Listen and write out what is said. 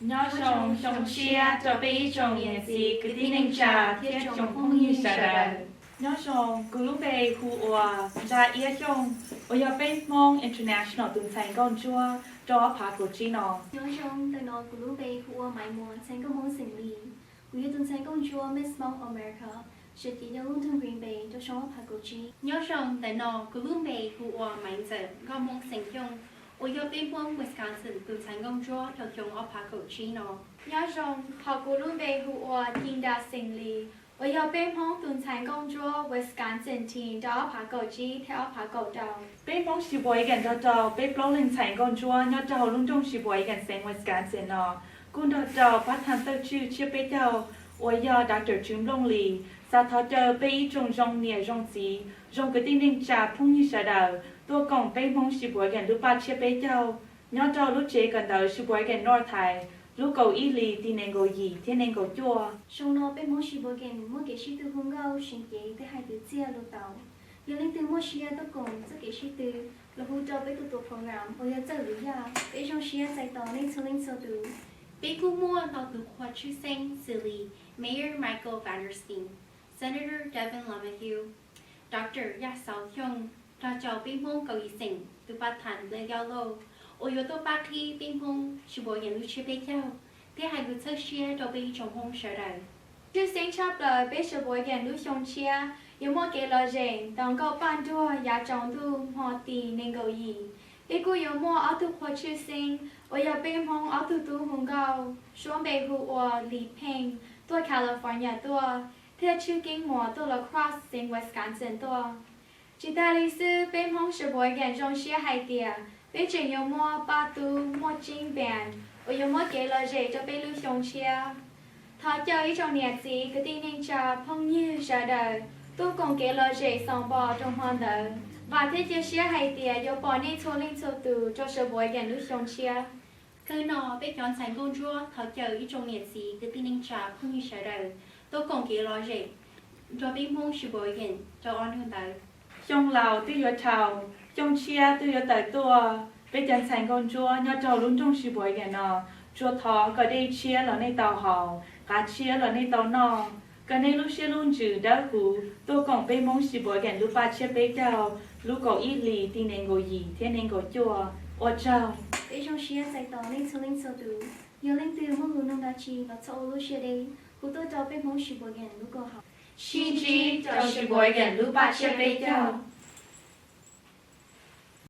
Nyob zoo, xyoo tshiab rau peb ib tsoom niam txiv kwv tij neej tsa thiab tsoom phooj ywg sawv daws. Nyob zoo, kuv lub npe hu ua Ntsa Iab Xyooj, uas yog peb Hmoob International tus ntxhais nkauj ntsuab rau ob phav kaum tsib no. Nyob zoo, ntawm no kuv lub npe hu ua Maiv Muas, ntxhais nkauj Hmoob xeem Lis. Kuv yog tus ntxhais nkauj ntsuab Miss Hmong America, sawv cev nyob lub nroog Green Bay rau xyoo ob phav kaum tsib. Nyob zoo, ntawm no kuv lub npe hu ua Maiv Ntxawm, nkauj Hmoob xeem Xyooj, uas yog peb Hmoob Wisconsin tus ntxhais nkauj ntsuab rau xyoo ob phav kaum tsib no. Nyob zoo, hos kuv lub npe hu ua Ci Nra xeem Lis, uas yog peb Hmoob tus ntxhais nkauj ntsuab Wisconsin team rau ob phav kaum tsib thiab ob phav kaum rau. Peb Hmoob Sheboygan nrog rau peb plaub leeg ntxhais nkauj ntsuab nyob rau hauv lub nroog Sheboygan xeev Wisconsin no kuj nrog rau pab tham tawj tswj tsiab peb caug uas yog Doctor Tswv Nplooj Lis, xav thov caw peb ib tsoom zoo niam zoo txiv zoo kwv tij neej tsa phooj ywg sawv daws tuaj koom peb Hmoob Sheboygan lub paj tsiab peb caug nyob rau lub tsev kawm ntawv Sheboygan North High, lub kaum ib hlis tim nees nkaum yim thiab nees nkaum cuaj. Xyoo no peb Hmoob Sheboygan muaj kev sib tw hu nkauj, seev cev thiab hais kwv txhiaj lus tau. Yog leej twg muaj siab tuaj koom txoj kev sib tw los hu rau peb tus tuam program uas yog Txawj Lwm Yaj, peb zoo siab txais tos nej txhua leej txhua tus. Peb kuj muaj ntau tus qhua tshwj xeeb xws li Mayor Michael Feinstein, Senator Devin LaMahieu, Doctor Yaj Xauv Xyooj, nrog rau peb Hmoob kaum yim xeem tus paj tham Nplej Yauj Lauj, uas yuav tuaj pab qhib peb Hmoob Sheboygan lub tsiab peb caug thiab hais lus txhawb siab rau peb ib tsoom Hmoob sawv daws. Tshwj xeeb tshaj plaws peb Sheboygan lub xyoo tshiab yuav muaj kev lom zem tau nkauj paj nruag yav tsaus ntuj hmo tim nees nkaum yim. Peb kuj yuav muaj ob tug qhua tshwj xeeb uas yog peb Hmoob ob tug tub hu nkauj, suab npe hu ua Lis Pheej, tuaj California tuaj, thiab Tshwj Keeb Muas tuaj La Crosse xeev Wisconsin tuaj. Tsis tas li xwb, peb Hmoob Sheboygan zoo siab hais tias peb tseem yuav muaj paj tub Muaj Tseeb Band uas yuav muab kev lom zem rau peb lub xyoo tshiab. Thov caw ib tsoom niam txiv kwv tij neej tsa phooj ywg sawv daws tuaj koom kev lom zem xoo npo rau hmo ntawd. Vam thiab cia siab hais tias yuav pom nej txhua leej txhua tus rau Sheboygan lub xyoo tshiab. Kawg no peb cov ntxhais nkauj ntsuab thov caw ib tsoom niam txiv kwv tij neej tsa phooj ywg sawv daws tuaj koom kev lom zem nrog peb Hmoob Sheboygan rau ob hnub ntawd. Xyoo laus twb yuav dhau, xyoo tshiab twb yuav tawm tuaj, peb cov ntxhais nkauj ntsuab nyob rau lub nroog Sheboygan no tsuas thov kom dej tshiab los nej tau haus, qav tshiab los nej tau noj, kom nej lub siab lub ntsws dawb huv tuaj koom peb Hmoob Sheboygan lub paj tsiab peb caug lub kaum ib hlis tim nees nkaum yim thiab nees nkaum cuaj. Ua tsaug. Peb zoo siab txais tos nej txhua leej txhua tus. Yog leej twg muaj lus nug dab tsi los txhob ua lub siab deb, hu tuaj rau peb Hmoob Sheboygan lub kaum hauv. Sib ntsib rau Sheboygan lub paj tsiab peb caug.